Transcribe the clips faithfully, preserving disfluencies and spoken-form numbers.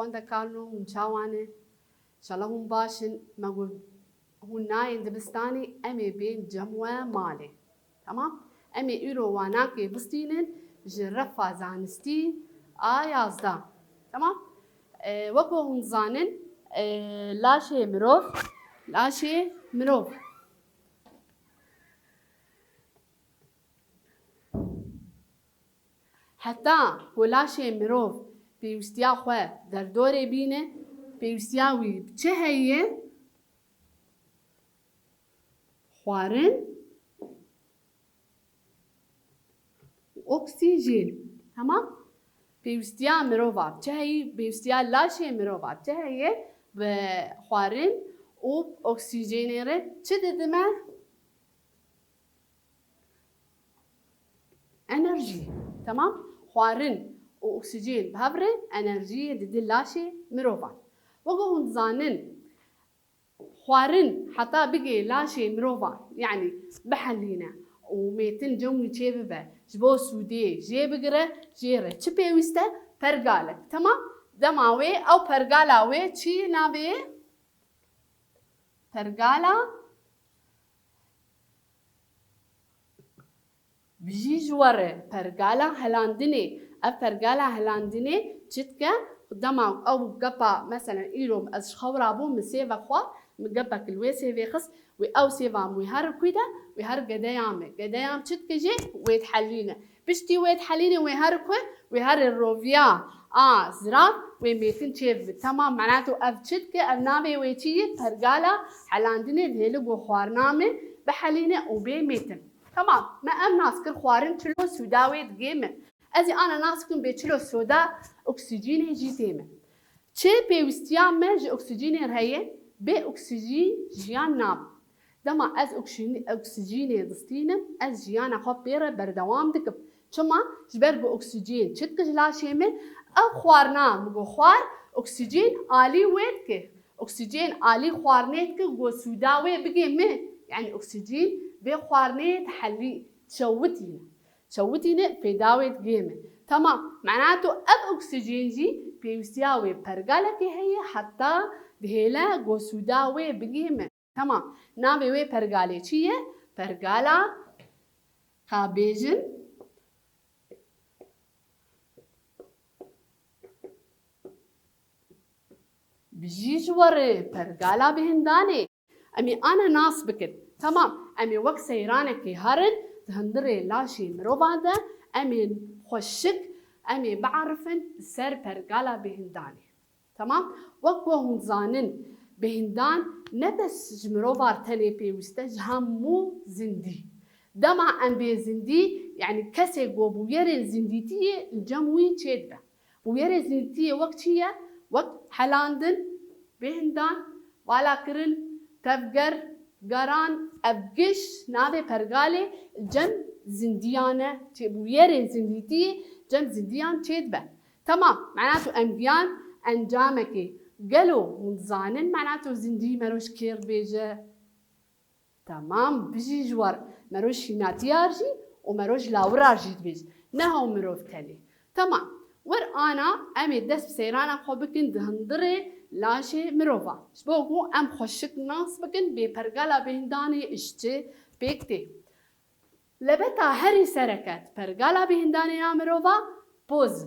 Xwendekano, hûn çawa ne? Înşallah hûn baş in. Me got hûn nayên dibistanê, em ê bên cem we malê. Temam? Em ê îro wanakê bistînin ji refa zanistî a yazdeh. Temam? E, wek ku hûn dizanin, e, laşê mirov, laşê mirov. Heta ku laşê mirov pêwîstiya xwe derdorê bîne, pêwîstiya wî bi çi heye? Xwarin û oksîjên. Temam? Pêwîstiya mirova bi çi heye? Pêwîstiya laşê mirova bi çi heye? Bi xwarin û oksîjenê re çi didime? Enerjî. Temam? Xwarin û oksîjen bi hev re enerjiyê dide laşê mirovan. Wek ku hûn dizanin, xwarin heta bigê laşê mirovan, yanî bihelîne û mêtin cem wî çêbibe, ji bo sûdê jê bigire, jê re çi pêwîst e? Pergalek. Temam? Dema wê ew pergala wê çi navê? Pergala Bijî ji we re pergala helandinê. Ev pergala helandinê çi dike? Dema ew gepa, meselen, îro ez ji xew rabûm, min sêve xwar, min gepek li wê sêvê xist, wê ew sêva min wê her kû de, wê her gedeya me. Gedeya min çi dike jê? Wê dihelîne. Piştî wê dihelîne, wê her kû, wê her roviya a zirav, wê mêtin çêbibe. Temam, mena tu ev çi dike? Ev navê wê çi ye? Pergala helandinê dihêle ku xwarina me bihelîne û bê mêtin. Temam, me ev nas kir, xwarin çilo sûda wê digê me. Ez ê ana nas bikim bê çilo sûda oksîjînê jî tê me. Çi pêwîstiya me ji oksîjînê re heye? Bê oksîjîn jiyan nabe. Dema ez oksîjî-, oksîjînê distînim, ez jiyana xwe pê re berdewam dikim. Çima? Ji ber ku oksîjîn çi dike ji laşê me? Ev xwarina min got xwar, oksîjîn alî wê dike. Oksîjîn alî xwarinê dike, got sûda wê bigê me. Yanî oksîjîn vê xwarinê dihelî, çewitîne. Çewitîne, fêda wê digê me. Temam. Mena tu ev oksîjîn jî pêwîstiya wê pergalekê heye, heta dihêle got sûda wê bigê me. Temam. Navê wê pergalê çi ye? Pergala, ka bêjin, bijî ji we re pergala bêhindanê. Em ê ana nas bikin. Temam. Em ê wek seyranekê herin di hundirê laşê mirovan de, em ê xweşik, em ê biarifin ser pergala bêhindanê. Temam? Wek ku hûn dizanin, bêhindan ne bes ji mirova re tenê pêwîst e, ji hemû zindî. Dema em bê zindî, yanî kesê ku bûyerên zindîtiyê li cem wî çêdibe. Bûyerê zindîtiyê wek çi ye? Wek helandin, bêhindan, valakirin, tevger, geran, ev giş navê pergalê li cem zindiyan e, çê bûyerên zindîtiyê cem zindiyan çêdibe. Temam, mena tu em giyan encamekê. Gelo hûn dizanin mena tu zindî mero ji kê re dibêje? Temam, bijî ji we re. Mero ji şînatiya re jî û mero ji lawira re jî dibêje. Neha mirov tenê. Temam. Wer ana em ê dest bi seyrana xwe bikin di hundirê laşê mirova. Ji bo ku em xweşik nas bikin, bê pergala bêhindanê ji çi pêk tê. Lebeta herî sereke di pergala bêhindanê ya mirova poz.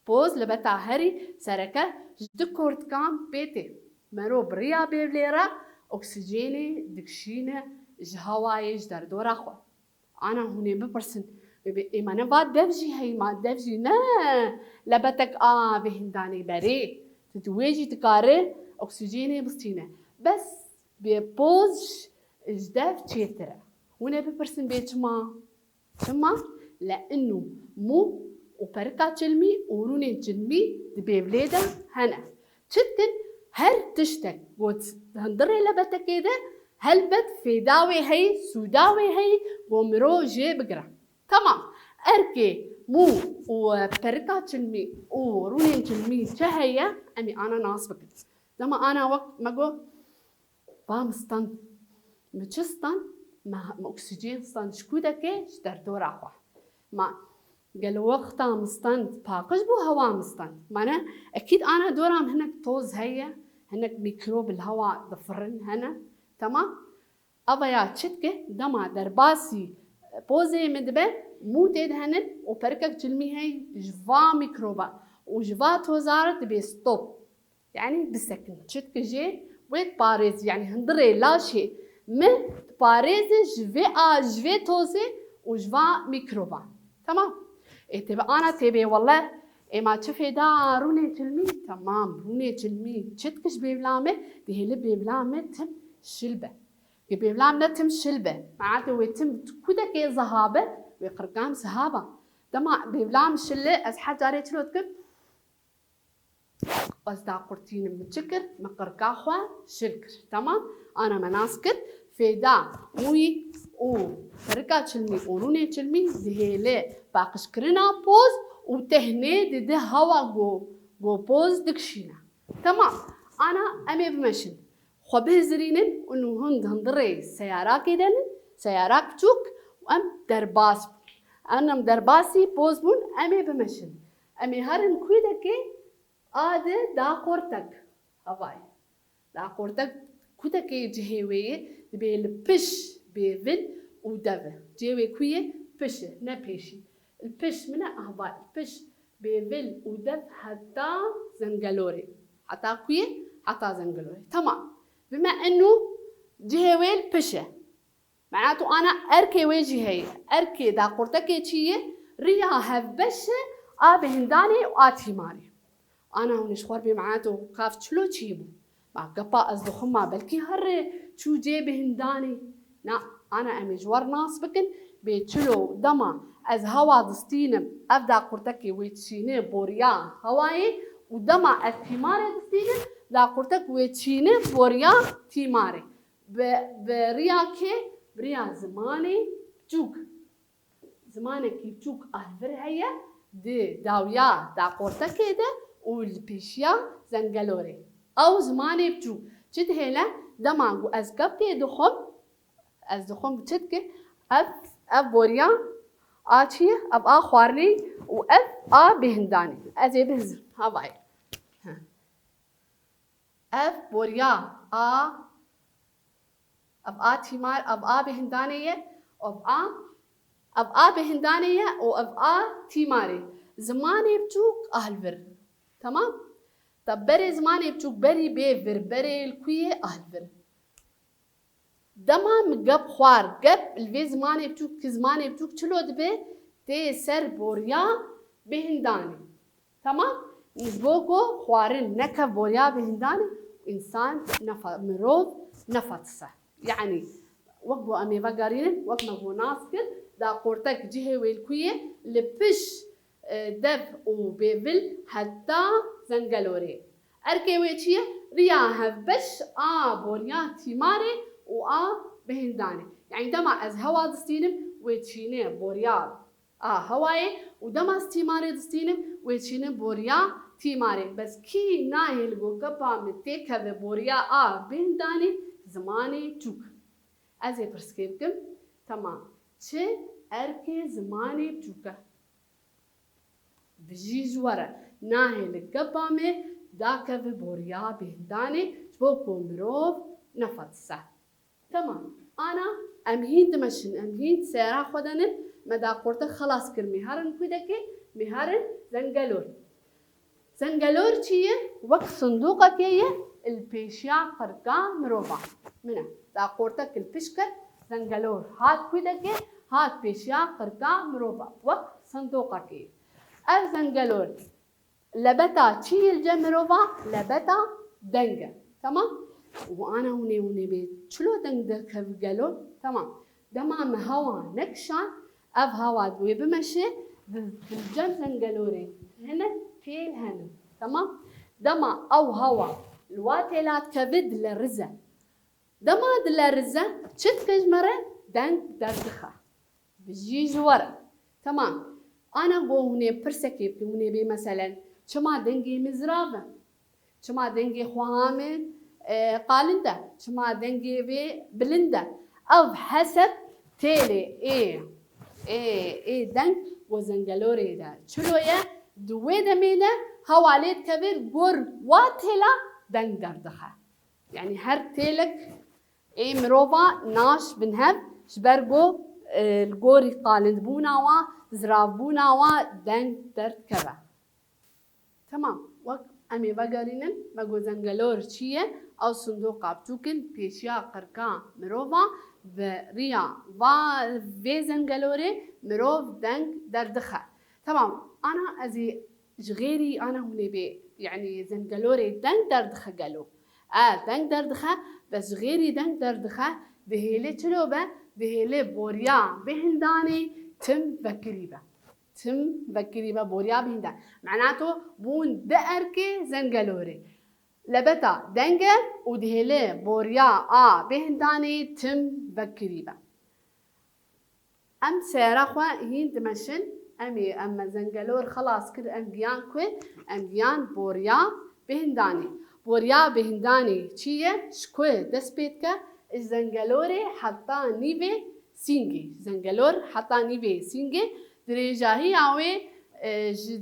Poz lebeta herî sereke ji du kortikan pê tê. Mero bi riya bêvlê re oksîjenê dikişîne ji hewayê ji derdora xwe. Ana hûn ê bipirsin, wê bê, ê ma ne va dev jî heye, ma dev jî ne, lebetek a bêhindanê berê. Tu di wê jî dikare oksîjenê bistîne. Bes bê poz ji dev çêtir e. Hûn ê bipirsin bê çima? Çima? Le'inû mû û perika çilmî û rûnên çilmî di bêvlê de hene. Çi dikin? Her tiştek got di hundirê lebetekê de helbet fêda wê heye, sûda wê heye, ku miro jê bigire. Temam. Erkê mû û perika çilmî û rûnên çilmî çi heye? Em ê ana nas bikin. Dema ana wek me got, va min stand, min çi stand? Me, me oksîjen stand ji ku dike? Ji derdora xwe. Ma Gelo wexta min stend paqij bû, hewa min stend. Mane, ekîd ana dora min hinek toz heye, hinek mîkrob li hewa difirin hene. Temam? Ava ya çi dike, dema derbasî pozê min dibe, mû tê de henin û perikek cilmî heye ji va mîkroba û ji va toza re dibe stop. Yanî bisekin. Çi dike jê wê diparêzî, yanî hundirê laşê min diparêze ji vê a, ji vê tozê û ji va mîkroban. Temam. Ê tê bi ana tê bê welle. Ê ma çi fêda rûnê çilmî? Temam, rûnê çilmî. Çi dike ji bêvla me? Dihêle bêvla me tim şil be. Ke bêvla me tim şil be. Me'ate wê tim kudekê ziha be, wê qirkan ziha ba. Dema bêvla min şil e, ez her carê çilo dikim? Ez daqurtînim, min çi kir? Min qirka xwe şil kir. Temam? Ana me nas kir. Fêda mûyî û perika çilmî û rûnê çilmî dihêle paqijkirina poz û tehnê dide hewa go, go poz dikişîne. Temam. Ana em ê bimeşin. Xwe bihizirînin û hûn di hundirê seyarakê de nin, seyarak biçûk û em derbas bûn. Em, em derbasî poz bûn, em ê bimeşin. Em ê herin kûdekê a di daqortek. Havayê. Daqortek kûdekê cihê wê yê dibê li piş bêvil û dev e. Cihê wê kû yê? Piş e, ne pêşî. Li piş min e, ahva, li piş bêvil û dev heta zengelorê. Heta kuyê? Heta zengelorê. Temam. Bime eno cihê wê li piş e. Mena tu ana erkê wê jî heye. Erkê daqurtekê çi ye? Riya hevbeş e a bêhindanê û a tîmarê. Ana hûn ê ji xwe re bê me'at û qaf çilo çi bû? Ma gepa ez dixwim ma belkî here çû cê bêhindanê. Na, ana em ê ji we re nas bikin, bê çilo dema ez hewa distînim, ev daqurtekê wê çîne boriya hewayê û dema ez tîmarê distînim, daqurtek wê çîne boriya tîmarê. Bi, bi riya kê? Bi riya zimanê biçûk. Zimanekî biçûk alvir heye di dawiya daqortekê de û li pêşiya zengelorê. Ew zimanê biçûk. Çi dihêle? Dema ku ez kepkê dixwim, ez dixwim çi dike? Ev, ev boriya a çi ye? Ev a xwarinê û ev a bêhindanê. Ez ê bihizim. Havayê. Heh. Ev boriya a, ev a tîmar, ev a bêhindanê ye, ev a, ev a bêhindanê ye û ev a tîmarê. Zimanê biçûk alvir. Temam? Te berê zimanê biçûk berî bê vir, berê li ku yê alvir. Dema min gep xwar, gep li vê zimanê biçûk, ki zimanê biçûk çilo dibe, tê ser boriya bêhindanê. Temam? Ji bo ku xwarin neke boriya bêhindanê, însan nefe-, mirov nefetise. Yanî, wek ku em ê vegerînin, wek me ku nas kir, daqortek cihê wê li ku yê, li piş, e, dev û bêvil heta zengelorê. Erkê wê çi ye? Riya hevbeş a boriya tîmarê û a bêhindanê. Yanî dema ez hewa distînim, wê çîne boriya a hewayê û dema ez tîmarê distînim, wê çîne boriya tîmarê. Bes kî nahêle ku gepa min têkeve boriya a bêhindanê? Zimanê çûk. Ez ê pirsgê bikim. Temam. Çi erkê zimanê biçûk e? Bijî ji we re. Nahêle gepa me dakeve boriya bêhindanê ji bo ku mirov nefetise. Temam. Ana em hîn dimeşin, em hîn seyara xwe de nin, me daqortek xelas kir, mê herin kûdekê, mê herin zengelor. Zengelor çi ye? Wek sindoqekê ye, li pêşiya qirka mirovan. Min e. Daqortek li pişt ket, zengelor hat kûdekê, hat pêşiya qirka mirovan. Wek sindoqekê ye. Ev zengelor lebeta çi ye li cem mirova? Lebeta deng e. Temam? Û ana hûn ê, hûn ê bê çilo deng derkev gelo? Temam. Dema me hewa nekişand, ev hewa wê bimeşe, di, di cem zengelorê hinek têl hene. Temam? Dema ew hewa li wa têla dikeve, dilerize. Dema dilerize, çi dike ji me re? Deng derdixe. Bijî ji we re. Temam. Ana go hûn ê pirsekê bikin, hûn ê bê meselen, çima dengê min zirav e? Çima dengê xweha min, e, qalind e? Çima dengê vê bilind e? Ev heseb têlê ê, ê, ê deng Go zengelorê de çilo ye, di wê demê de hewa lê dikeve, gor wa têla deng derdixe. Yanî her têlek ê mirova naş bin hev, ji ber ku, e, li gorî qalindbûna wa, ziravbûna wa deng derdikeve. Temam, wek em ê vegerînin, me got zengelor çi ye? Ew sindoqa biçûk in, pêşiya qirka mirova, bi riya va vê zengelorê mirov deng derdixe. Temam, ana ez ê ji xêrî ana hûn ê bê, yanî zengelorê deng derdixe gelo? E, deng derdixe, bes ji xêrî deng derdixe, dihêlê çilo be, dihêlê boriya bêhindanê tim vekirî be. Tim vekirî be, boriya bêhindan. Mena to bûn di erkê zengelorê. Lebeta deng e û dihêlê boriya a bêhindanê tim vekirî be. Em seyara xwe hîn dimeşin, em ê, em me zengelor xelas kir, em giyan ku, em giyan boriya bêhindanê. Boriya bêhindanê çi ye? Ji ku dest pê dike? Ji zengelorê heta nîvê sîngê. Zengelor heta nîvê sîngê, dirêjahiya wê, e, ji,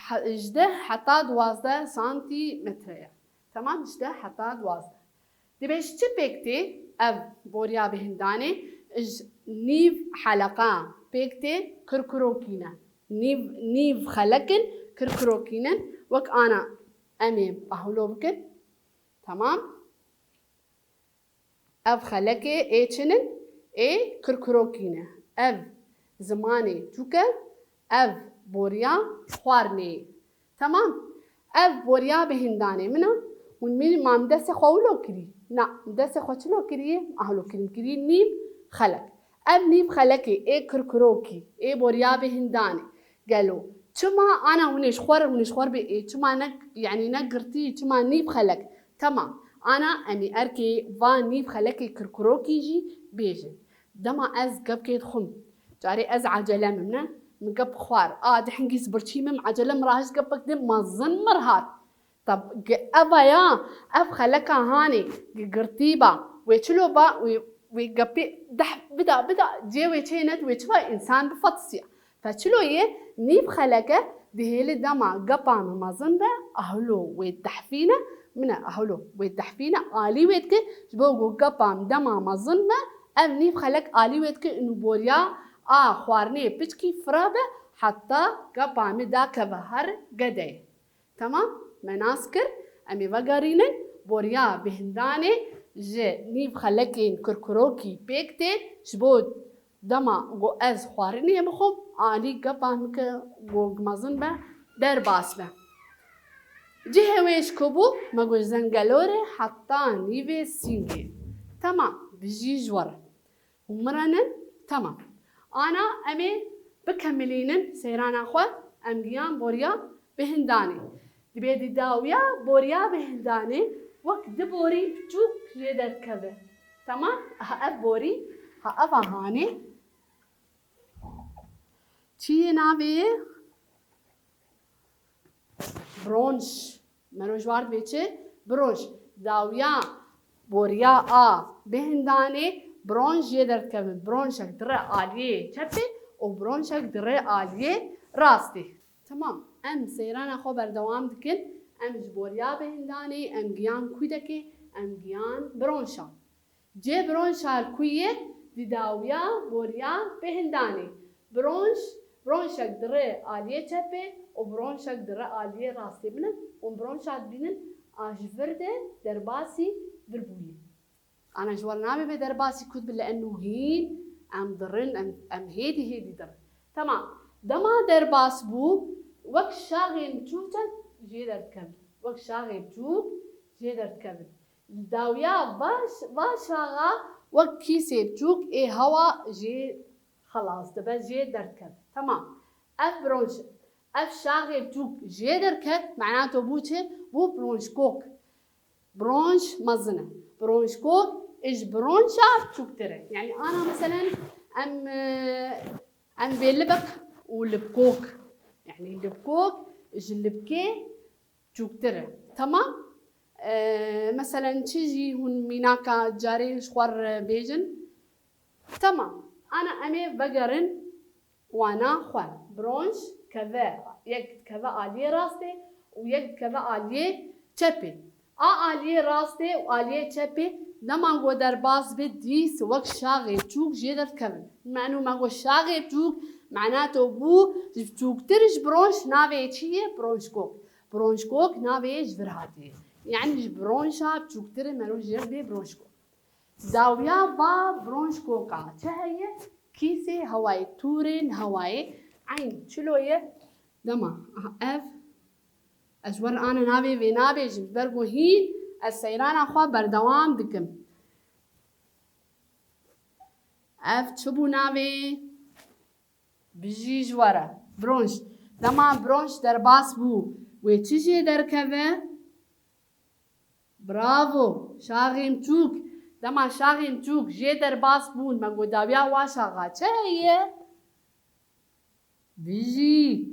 he-, ji deh heta duwazdeh santîmetre ye. Temam, ji deh heta duwazdeh. Dibe ji çi pêk tê ev boriya bêhindanê? Ji nîv heleqa pêk tê, kirkirokî ne. Nîv, nîv xelek in, kirkirokî ne. Wek ana em ê ahlo bikin. Temam. Ev xelekê ê çi ne? Ê kirkirokî ne. Ev zimanê çûk e, ev boriya xwarinê ye. Temam. Ev boriya bêhindanê min e. Hûn min, ma min destê xwe wilo kirî? Na, min destê xwe çilo kirî? Ahlo kirî, min kirî nîv xelek. Ev nîv xelekê ê kirkirokî, ê boriya bêhindanê. Gelo çima ana hûn ê ji xwe re, hûn ê ji xwe re bê ê çima ne, yanî ne girtî, çima nîv xelek? Temam. Ana em ê erkê va nîv xelekê kirkirokî jî bêjin. Dema ez gepkê dixwim, carê ez ecelem im, ne? Min gep xwar. A, di hingî birçî min, ecele min rahişt, gepek din mezin min hat. Tab, ge-, eva ya, ev xeleka hanê, gi-, girtî ba, wê çilo ba, wê, wê gepê deh bida, bida, cê wê çê net, wê çi ba însan bifetisiya. Fe çilo yê nîv xeleke dihêli dema gepa min mezin be, ahlo wê dehfîne, min e ahlo wê dehfîne, alî wê dike, ji bo ku gepa min dema mezin be, ev nîv xelek alî wê dike, û boriya a xwarinê piçkî fira be, heta gepa min dakeve her gedeyê. Temam, me nas kir, em ê vegerînin, boriya bêhindanê ji nîv xelekên kirkirokî pêk tê, ji bo dema ku ez xwarinê bixwim, alî gepa min ke ku mezin be, derbas be. Cihê wê ji ku bû, me got zengelorê heta nîvê sîngê. Temam, bijî ji we re. Hûn min re nin? Temam. Ana em ê bikemilînin seyrana xwe, em giyan boriya bêhindanê. Dibê di dawiya boriya bêhindanê wek du borî biçûk jê derdikeve. Temam? Ha ev borî, ha eva hanê. Çi yê navê yê? Bronş. Mero ji war dibê çi? Bronş. Dawiya boriya a bêhindanê bronş jê derdikevin. Bronşek dire aliyê çepê û bronşek dire aliyê rastê. Temam. Em seyrana xwe berdewam dikin. Em ji boriya bêhindanê, em giyan kûdekê, em giyan bronşa. Cê bronşa li ku ye? Di dawiya boriya bêhindanê. Bronş, bronşek dire aliyê çepê û bronşek dire aliyê rastê min e. Hûn bronşa dibînin a ji vir de derbasî vir bûye. Ana ji we re nabê bê derbasî kûd bi, li enû hîn em dirin, em, em hêdî hêdî dirin. Temam. Dema derbas bû, wek şaxên biçûk jê derdikevin. Wek şaxê biçûk jê derdikevin. Dawiya va, va şaxa wek kîsê biçûk ê hewa jê xelas dibe, jê derdikeve. Temam. Ev bronş, ev şaxê biçûk jê derket, mena to bû çi? Bû bronşkok. Bronş mezin e. Bronşkok ji bronşa biçûktir e. Yanî ana meselen em, e, em bê libek û libkok. Yanî libkok ji libkê çûktir e. Temam? Ee, meselen çi jî hûn mînaka carê ji xwe re bêjin? Temam. Ana em ê vegerin wana xwe. Bronş keve, yek dikeve aliyê rastê û yek dikeve aliyê çepê. A aliyê rastê û aliyê çepê dema ku derbas be dîs wek şaxê çûk jê derdikevin. Menu me got şaxê çûk, mena to bû ji çûktir ji bronş navê çi ye? Bronşkok. Bronşkok navê ji vir hatiye. Yani ji bronşa çûktir mero jê bê bronşkok. Dawiya va bronşkoka çi heye? Kîsê hewayê, tûrên hewayê. Eyn çilo ye? Dema, aha, ev, ez wer ana navê vê nabêjim, ji ber ku hîn ez seyrana xwe berdewam dikim. Ev çi bû navê? Bijî ji we re. Bronş. Dema bronş derbas bû, wê çi jê derkeve? Bravo. Şaxên çûk. Dema şaxên çûk jê derbas bûn, me got dawiya wa şaxa çi heye? Bijî.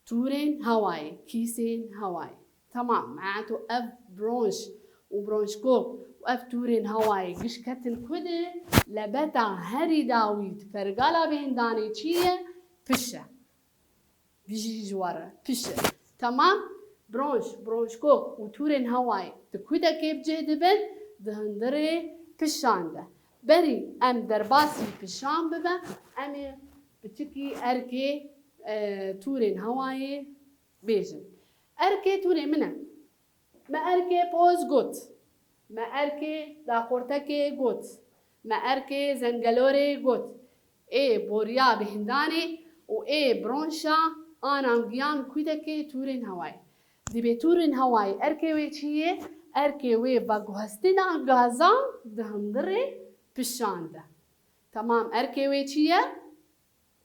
Tûrên hewayê, kîsên hewayê. Temam, meato ev bronş û bronşkok û ev tûrên hewayê giş ketin ku de lebeta herî dawî di pergala bêhndanê çi ye? Piş e. Bijî ji we re, piş e. Temam, bronş, bronşkok û tûrên hewayê di kudekê bi cih dibin, di hundirê pişan de. Berî em derbasî pişan bibe, em ê piçikî erkê e, tûrên hewayê bêjin. Erkê tûrê min e. Me erkê poz got. Me erkê daqortekê got. Me erkê zengelorê got. Ê boriya bêhndanê û ê bronşa anangiyan kudekê tûrên hewayê. Dibê tûrên hewayê erkê wê çi ye? Erkê wê veguhestina gazan di hundirê pişan de. Temam, erkê wê çi ye?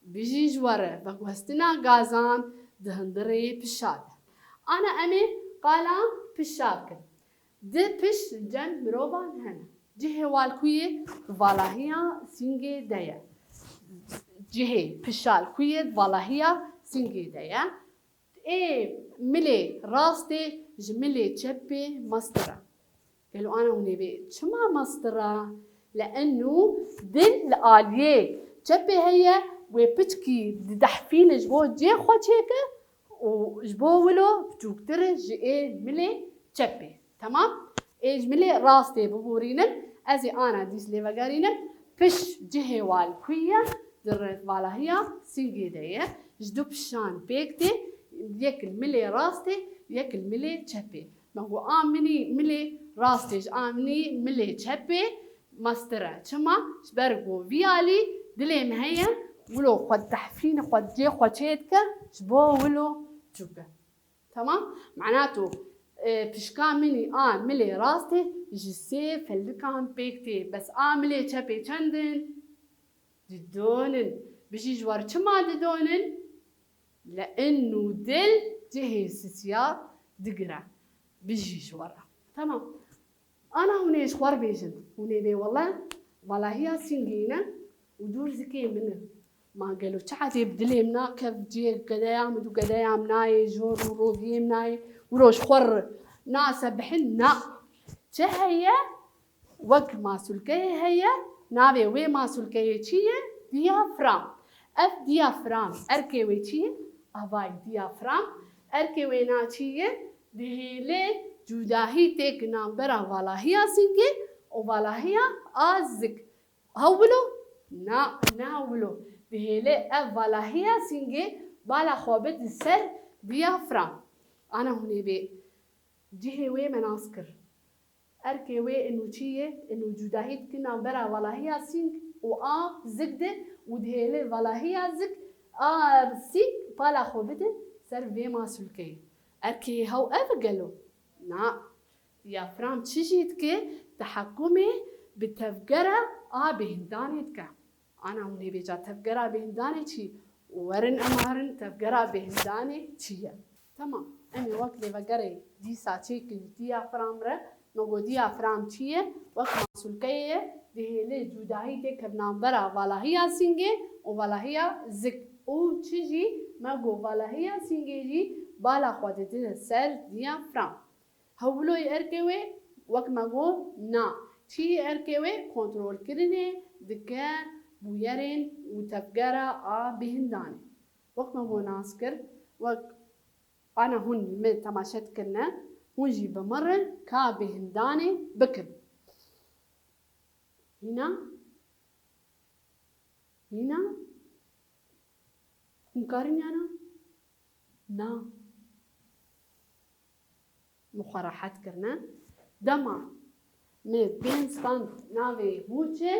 Bijî ji we re, veguhestina gazan di hundirê pişa de. Ana em ê qala pişa bikin. Di piş li cem mirovan hene. Cihê walkuyê di valahiya sîngê de ye. Cihê pişalkuyê di valahiya sîngê de ye. Ê milê rastê ji milê çepê mestir e. Gelo ana hûn ê bê çima mestir e? Li eno dil li aliyê çepê heye, wê piçkî didehfîne ji bo cê xwe çêke û ji bo wilo biçûktir e ji ê milê çepê. Temam? Ê ji milê rastê biborînim, ez ê ana dîs lê vegerînim. Piş cihê walkuyê di re-, valahiya sîngê de ye. Ji du pişan pêk tê, yek li milê rastê, yek li milê çepê. Me got a minî milê rastê ji a minî milê çepê mestir e. Çima? Ji ber ku vî alî dilê min heye, wilo xwe didehfîne, xwe cê xwe çê dike, ji bo wilo çûke. Temam? Mena tu, e, pişka minî a milê rastê ji sê felikan pêk tê. Bes a milê çepê çend in? Didon in. Bijî ji we re çima didon in? Li eno dil cihê sisiya digire. Bijî ji we re. Temam. Ana hûn ê ji xwe re bêjin. Hûn ê bê wele valahiya sîngê ne û dûr zikê min e. Ma gelo çi edê bi dilê min nakev cihê gedeya min û gedeya min nayê, jor û roviyê min nayê, wiro ji xwe re nasebihin, na. Çi heye? Wek masûlkeyê heye, navê wê masûlkeyê çi ye? Diyafram. Ev diyafram, erkê wê çi ye? Avayî diyafram. Erkê wê na çi ye? Dihêle cudahî têk navbera valahiya sîngê û valahiya a zik. Hew wilo? Na, ne hew wilo. Dihêle ev valahiya sîngê bala xwe bide ser diyafram. Ana hûn ê bê cihê wê me nas kir. Erkê wê ino çi ye? Ino cudahî dike navbera valahiya sîng û a zik de û dihêle valahiya zik a sîng pala xwe bide ser vê masûlkeyê. Erkê hew ev e gelo? Na. Diyafram çi jî dike? Tehekumê bi tevgera a bêhndanê dike. Ana hûn ê bêja tevgera bêhndanê çi? Û werin em herin tevgera bêhndanê çi ye? Temam. Em ê wek lêvegerê dîsa çêkin diyafram re. Me got diyafram çi ye? Wek masûlkeyê ye, dihêle cudahî têke navbera valahiya sîngê û valahiya zik. Û çi jî me got valahiya sîngê jî bala xwe didine ser diyafram. Hewloyê erkê wê, wek me got, na. Çi erkê wê kontrolkirinê dike bûyerên û tevgera a bêhindanê. Wek me bo nas kir, wek ana hûn min temaşe dikirine, hûn jî bi min re ka bêhindanê bikin. Hîna? Hîna? Hûn karîn yana? Na. Min xwe rehet kirine. Dema min bêhn stand navê hûn çi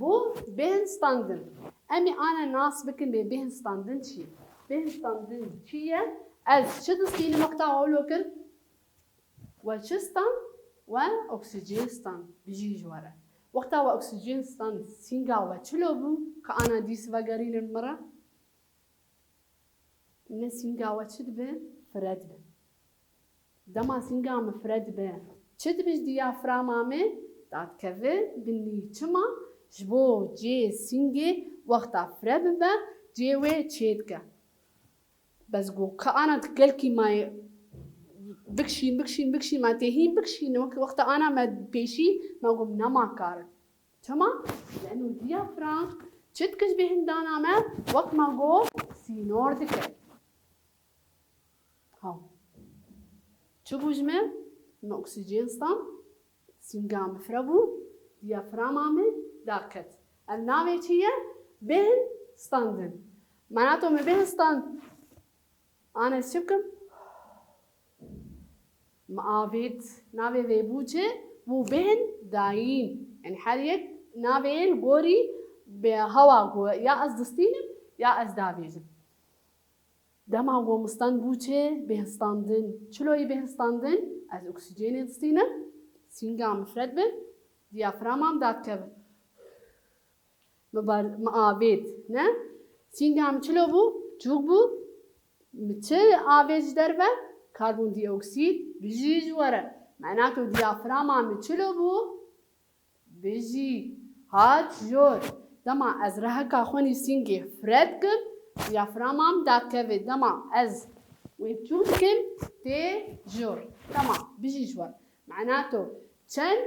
bû bêhn standin. Em ê ana nas bikin bê bêhn standin çi ye? Bêhn standin çi ye? Ez çi distînim wexta holo kir? We çi stand? We oksîjên stand. Bijî ji we re. Wexta we oksîjên stand, sînga we çilo bû ka ana dîs vegerînin min re? Ne sînga we çi dibe? Fire dibe. Dema sînga min fire dibe, çi dibe ji diyaframa min? Dadikeve binî. Çima? Ji bo cê sîngê wexta fire bibe, cê wê çêdike. Bes got, ka ana tu gelkî mayê bikişîn, bikişîn, bikişîn, ma tê hîn bikişîn, wek wexta ana me pêşî, me got, nema karin. Çima? Leno diyafram çi dike ji bêhindana me? Wek me got, sînor dike. Ha. Çi bû ji me? Me oksîjen stand, sînga min fire bû, diyaframa min daket. Ev navê çi ye? Bêhn standin. Mana to me bêhn stand. Ana ez çi bikim? Me avêt, navê vê bû çi? Bû bêhn dayîn. Yani her yek navê li gorî bi hewa ku ya ez distînim, ya ez davêjim. Dema ku min stand bû çi? Bêhn standin. Çilo yî bêhn standin? Ez oksîjenê distînim. Sînga min fire dibe. Diyaframam dadikeve. Mi bar-, mi avêt, ne? Sînga min çilo bû? Çûk bû. Mi çi avêt ji derve? Karbondîoksîd, bijî ji we re. Mena ku diyaframa min çilo bû? Bijî. Hat jor. Dema ez reheka xwe nî sîngê fire dikim, diyaframa min dadikeve. Dema ez wê çûk dikim, tê jor. Tamam, bijî ji we re. Mena to çend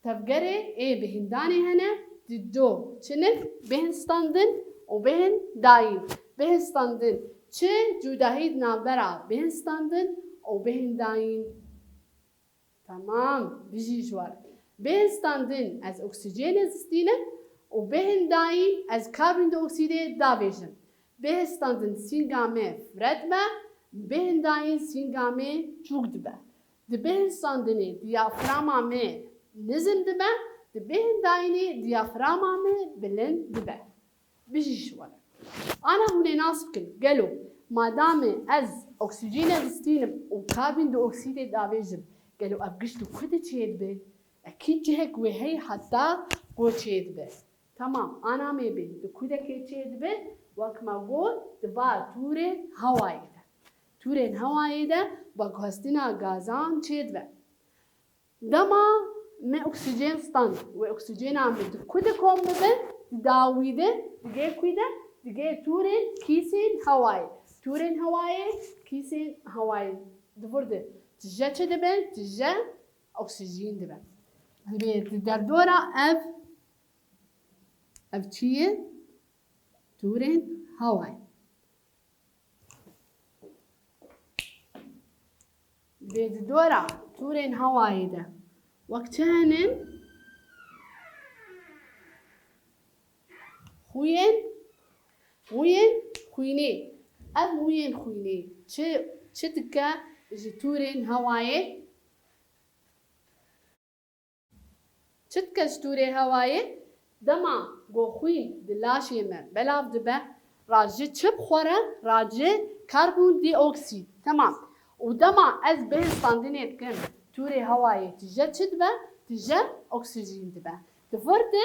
tevgerê ê bêhindanê hene, di do çi ne? Bêhn standin û bêhn dayîn. Bêhn standin çi cudahî di navbera bêhn standin û bêhn dayîn? Tamam, bijî ji we re. Bêhn standin ez oksîjenê distînim û bêhn dayîn ez karbondîoksîdê davêjim. Bêhn standin sînga me fire dibe, bêhn dayîn sînga me çûk dibe. Di bêhn standinê diyaframa me nizm dibe, di bêhn dayînê diyaframa me bilind dibe. Bijî ji we re. Ana hûn ê nas bikin, gelo madamê ez oksîjenê distînim û karbondîoksîdê davêjim, gelo ev giş li ku de çêdibe? Ekîd cihek wê heye heta ku çêdibe. Tamam, ana me bê, di ku de kê çêdibe? Wek me got, di va tûrên hewayê de. Tûrên hewayê de veguhestina gazan çêdibe. Dema me oksîjen stand, wê oksîjena me di ku de kom bibe? Di dawî de, digê ku de? Digê tûrên kîsên hewayê. Tûrên hewayê, kîsên hewayê. Di vir de tije çi dibe? Tije oksîjîn dibe. Divê di derdora ev, ev çi ye? Tûrên hewayê. Divê di dora tûrên hewayê de wek çi hene? Xwîyên, xwîyên xwînê. Ev xwîyên xwînê çi, çi dike ji tûrên hewayê? Çi dike ji tûrê hewayê? Dema ku xwîn di laşê me belav dibe, raji çi bi xwe re? Raji karbondîoksîd. Temam. Û dema ez bêhn standinê dikim, tûrê hewayê tije çi dibe? Tije oksîjîn dibe. Di vir de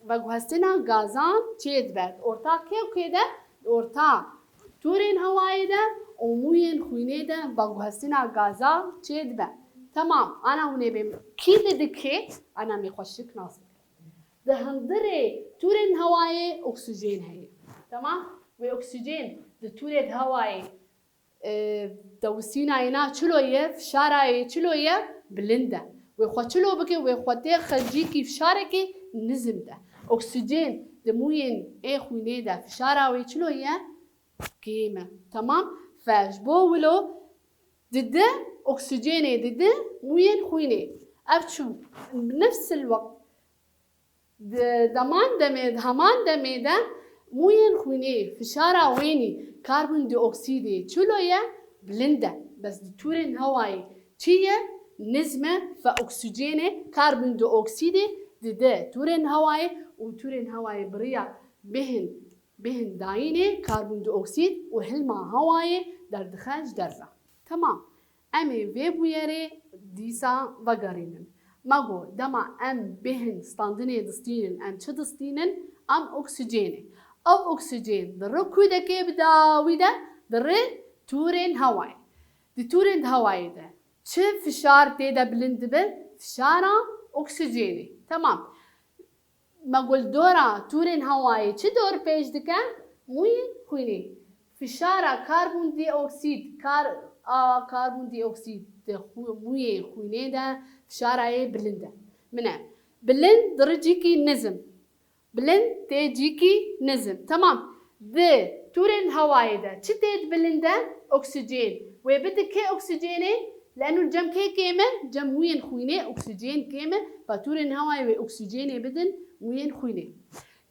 veguhestina gazan çêdibe. Di orta kê û kê de? Di orta tûrên hewayê de û mûyên xwînê de veguhestina gazan çêdibe. Temam, ana hûn ê bê kî li dikê, ana me xweşik nas bikin. Di hundirê tûrên hewayê oksîjen heye. Temam, wê oksîjen di tûrê hewayê e, dewisîna yê na çilo ye, fişara yê çilo ye, bilind e. Wê xwe çilo bike, wê xwe tê xecîkî fişarekî nizm de. Oksîjen Di mûyên ê xwînê de fişara wê çilo ye? Kêm e. Temam. Fe ji bo wilo dide, oksîjenê dide mûyên xwînê. Ev çû bi nefsil wext. Di deman demê, di heman demê de mûyên xwînê fişara wênî karbondîoksîdê çilo ye? Bilind e. Bes di tûrên hewayê çi ye? Nizm e, fe oksîjenê karbondîoksîdê dide tûrên hewayê û tûrên hewayê bi riya bêhn, bêhn dayînê karbondîoksîd û hilma hewayê derdixe ji derve. Temam. Em ê vê bûyerê dîsa vegerînin. Me got, dema em bêhn standinê distînin, em çi distînin? Em oksîjenê. Ev oksîjen di rê kûdekê bi dawî de, di rê tûrên hewayê. Di tûrên hewayê de çi fişar tê de bilind dibe? Fişara oksîjenê. Temam. Me got, li dora tûrên hewayê çi dor pêş dike? Mûyên xwînê. Fişara karbondîoksîd, kar-, a karbondîoksîd di xwe-, mûyê xwînê de fişara yê bilind e. Min e. Bilind di rê cîkî nizm. Bilind tê cîkî nizm. Temam. Di tûrên hewayê de çi tê di bilind e? Oksîjen. Wê bide kê oksîjenê? Leno cem kê kêm e? Cem mûyên xwînê oksîjen kêm e. Ba tûrên hewayê wê oksîjenê bidin mûyên xwînê.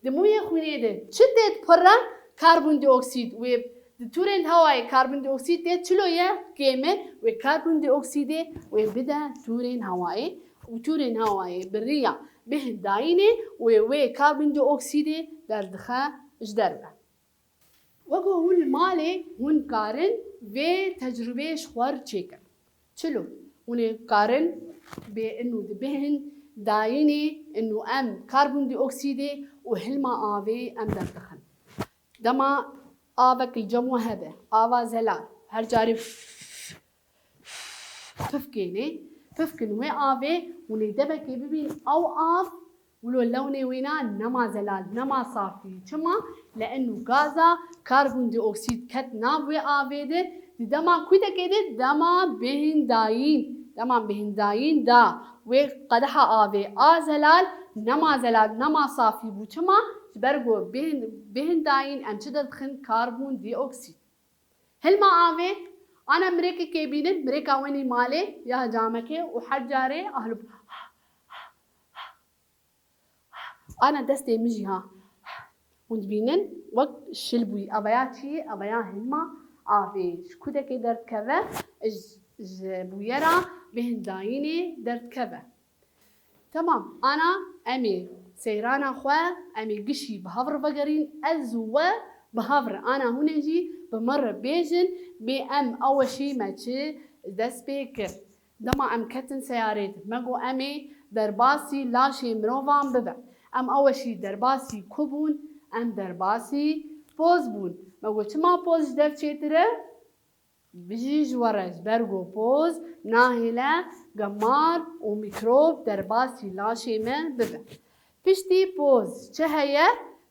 Di mûyê xwînê de çi tê di pir e? Karbondîoksîd. Wê di tûrên hewayê karbondîoksîd tê çilo ye? Kêm e. Wê karbondîoksîdê wê bide tûrên hewayê û tûrên hewayê bi riya bêhn dayînê wê, wê karbondîoksîdê derdixe ji derve. Wego hûn li malê hûn karin vê tecrûbê ji xwe re çêkin. Çilo, hûn ê karin bê ino di bêhn dayînê ino em karbondîoksîdê û hilma avê em derdixin. Dema avek li cem we hebe, ava zelal, her carê pifkênê, pifkin wê avê, hûn ê demekê bibîn ew av wilo lewnê wê na nema zelal, nema safî. Çima? Li eno gaza karbondîoksîd ket nav wê avê de, di dema kûdekê de, dema bêhn dayîn, dema bêhn dayîn da wê qedeha avê a zelal, nema zelal, nema safî bû. Çima? Ji ber ku bêhn, bêhn dayîn em çi derdixin? Karbondîoksîd. Hilma avê, ana mirêkekê bînin, mirêka wenî malê ya camekê û her carê ahlub. Ana destê min jî ha. Hûn dibînin wek şil bûyî. Eveya çi ye? Eveya hilma avê. Ji kûdekê derdikeve, ji, ji bûyera bêhn dayînê derdikeve. Temam. Ana em ê seyrana xwe, em ê gişî bi hev re vegerîn. Ez û we bi hev re. Ana hûn ê jî bi min re bêjin, bê em ew weşî me çi dest pê kir. Dema em ketin seyarê de, me got em ê derbasî laşê mirovan bibin. Em ew weşî derbasî ku bûn? Em derbasî poz bûn. Me got çima poz ji dev çêtir e? Bijî ji we re, ji ber ku poz nahêle gemar û mîkrob derbasî laşê me bibe. Piştî poz çi heye?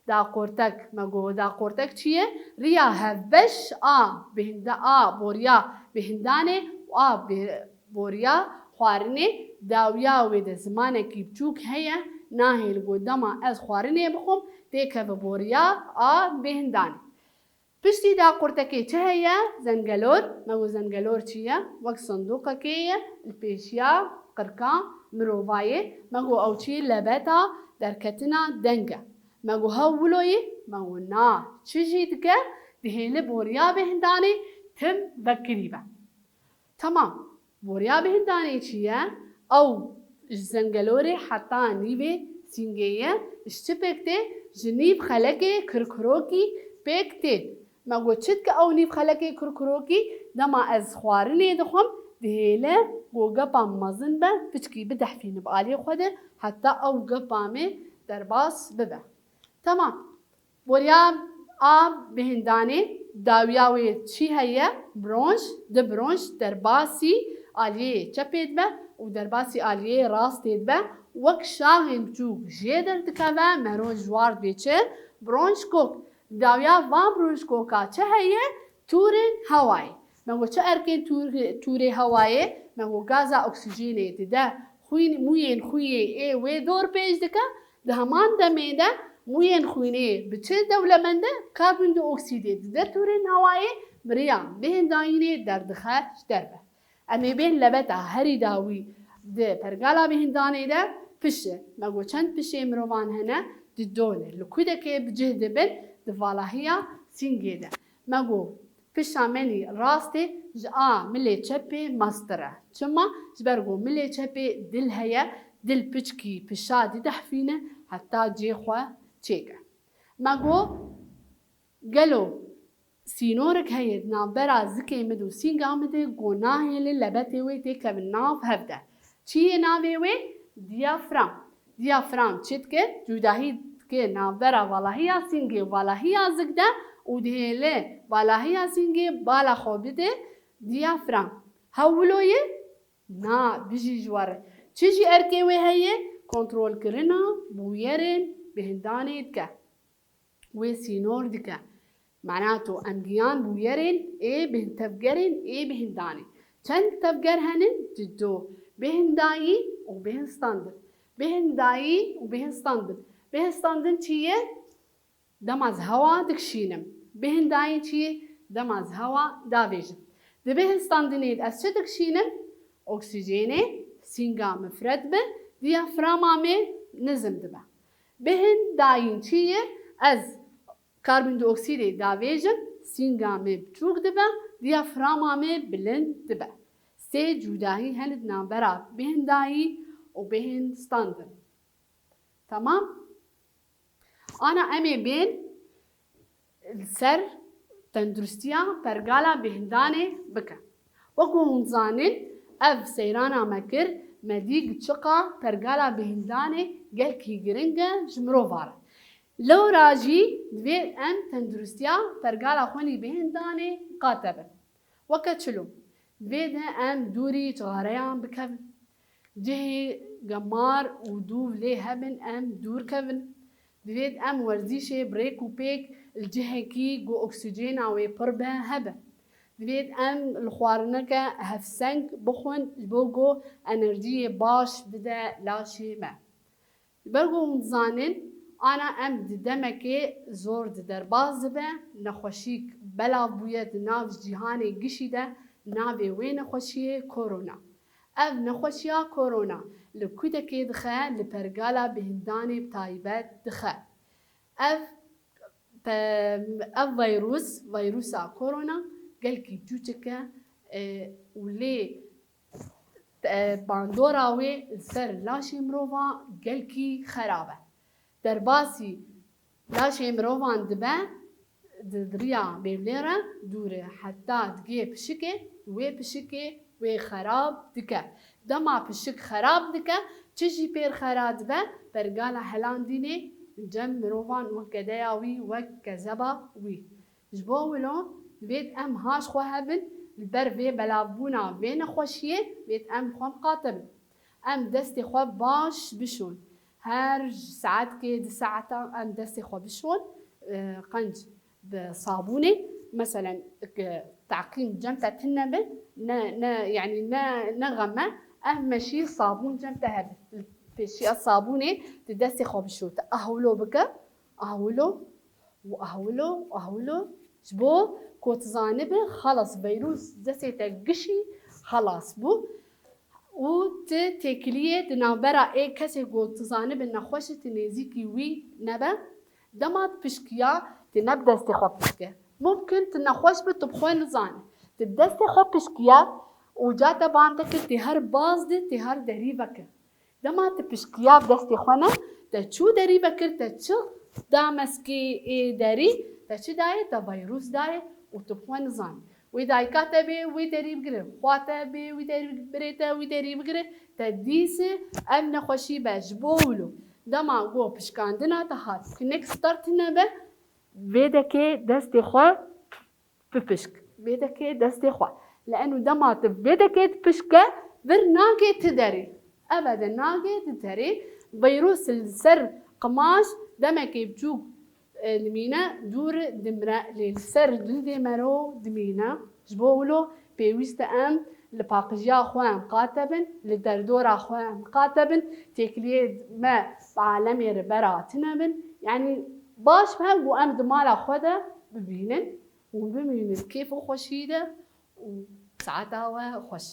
Daqortek. Me got daqortek çi ye? Riya hevbeş a bêhn-, a boriya bêhndanê û a bê-, boriya xwarinê, dawiya wê de zimanekî biçûk heye, nahêle ku dema ez xwarinê bixwim têkeve boriya a bêhndanê. Piştî daqurtekê çi heye? Zengelor. Me got zengelor çi ye? Wek sindoqekê ye, li pêşiya qirka mirova ye. Me got ew çi? Lebeta derketina deng e. Me got hew wilo ye? Me got na. Çi jî dike? Dihêle boriya bêhndanê tim vekirî be. Temam. Boriya bêhndanê çi ye? Ew ji zengelorê heta nîvê sîngê ye. Ji çi pêk tê? Ji nîv xelekê kirkirokî pêk tê. Me got çi dike ew nîv xelekê kirkirokî? Dema ez xwarinê dixwim, dihêle ku gepa mezin be, piçkî bidehfîne bi aliyê xwe de, heta ew gepa me derbas bibe. Temam. Boriya a bêhndanê, dawiya wê çi heye? Bronş, di bronş derbasî aliyê çepê dibe û derbasî aliyê rastê dibe. Wek şaxên biçûk jê derdikeve, mero ji war dibê çi? Bronşkok. Dawiya van bronşkoka çi heye? Tûrên hewayê. Me got çi erkên tûr-, tûrê hewayê? Me got gaza oksîjenê dide xwîn, mûyên xwîyê ê wê dor pêş dike. Di heman demê de Mûyên xwînê bi çi dewlemend e? Karbondioksîdê dide tûrên hewayê, bi riya bêhindayînê derdixe ji derve. Em ê bên lebeta herî dawî di pergala bêhindanê de pişe. Me got çend pişê mirovan hene, di do ne. Li kudekê bi cih dibin, di valahiya sîngê de. Me got pişa menî rastê ji a milê çepê mestir e. Çima? Ji ber ku milê çepê dil heye, dil piçkî pişa didehfîne heta cê xwe çêke. Me got, gelo sînorek heye di navbera zikê min û sînga min de ku nahêle lebetê wê têkevin nav hev de. Çi yê navê wê? Diyafram. Diyafram çi dike? Cudahî dike navbera valahiya sîngê û valahiya zik de û dihêle valahiya sîngê bala xwe bide diyafram. Hewilo ye? Na, bijî ji we re. Çi jî erkê wê heye? Kontrolkirina bûyerên bêhindanê dike. Wê sînor dike. Mana to em giyan bûyerên ê bêhin-, tevgerên ê bêhindanê. Çend tevger henin? Di do. Bêhindayî û bêhinstandin. Bêhindayî û bêhinstandin. Bêhinstandin çi ye? Dema ez hewa dikişînim. Bêhindayî çi ye? Dema ez hewa davêjim. Di bêhinstandinê de ez çi dikişînim? Oksîjenê, sînga min fire dibe, diyaframa me nizm dibe. Bêhindayîn çi ye? Ez karbondioksîdê davêjim, sînga me biçûk dibe, diyaframa me bilind dibe. Sê cudahî hene di navbera bêhindayî û bêhinstandin. Tamam? Ana em ê bên li ser tenduristiya pergala bêhindanê bikin. Wekî hûn dizanin, ev seyrana me kir, me dî çiqa pergala bêhindanê gelkî giring e ji mirova re. Lewra jî divê em tenduristiya pergala xwe nî bêhindanê qate bin. Weke çilo, divê de em dûrî cixareyan bikevin. Cihê gemar û dûv lê hebin em dûr kevin. Divê em werzîşê bi rêk û pêk li cihekî ku oksîjena wê pir be hebin. Divê em li xwarineke hevseng bixwin ji bo ku enerjiyê baş bide laşê me. Ji ber ku hûn dizanin, ana em di demekê zor di derbas dibe, nexweşîk belav bûye di nav cîhanê gişî de, navê wê nexweşiyê korona. Ev nexweşiya korona li kudekê dixe, li pergala bêhindanê bi taybet dixe. Ev pe-, ev vîrus, vîrusa korona gelkî çûçik e, e, û lê, e, bandora wê li ser laşê mirova gelkî xerab e. Derbasî laşê mirovan dibe, di, di riya mêvlê re dûr e, heta digê pişikê, wê pişikê wê xerab dike. Dema pişik xerab dike, çi jî pêr xera dibe, pergala helandînê cem mirovan wek gedeya wî, wek kezeba wî. Ji bo wilo, divêt em haş xwe hebin, li ber vê belavbûna vê nexweşiyê, divêt em xwe miqate bin. Em destê xwe baş bişon. Her saetkê, di saeta em destê xwe bişon, e, qenc bi sabûnê, meselen, ke teqîn cem te tune be, ne, ne, yanî ne, ne xem e, em meşî sabûn cem te hebe. Pêşiya sabûnê tu destê xwe bişo, tu ahwilo bike, ahwilo û ahwilo, ahwilo. Ji bo ku tu zanibe, xelas, vîrus destê te gişî, xelas bû. Û tu têkiliyê di navbera ê kesê ku tu zanibe nexweş e, tu nêzîkî wî nebe. Dema tu pişkiya, tu ne bi destê xwe pişke. Mumkin tu nexweş be, tu bi xwe nizane. Tu bi destê xwe pişkiya û ca te ban te kir, tê her baz de, tê her derî veke. Dema tu pişkiya bi destê xwe ne, te çû derî vekir, te çi da meskê ê derî, te çi dayê, te vîrus dayê û tu bi xwe nizanî. Wê dayika te bê wê derî bigire, xwa te bê wê derî birê te wê derî bigire, te dîse ev nexweşî be. Ji bo wilo, dema ku pişkandina te hat, kinek star tune be, vê dekê destê xwe bipişk. Vê dekê destê xwe. Li eno dema tu vê dekê dipişke, vir nagê ti derê. Eve de nagê ti derê. Vîrus li ser qimaş demekê biçûk, e, dimîne, dûr dimire. Lê li ser cildê mero dimîne. Ji bo wilo pêwîst e em li paqijiya xwe em qate bin, li derdora xwe em qate bin, têkiliyê me bi alemê re bera tune bin, Yani baş be ku em di mala xwe de bibînin û bimînin kêf û xweşiyî de û saeta we xweş.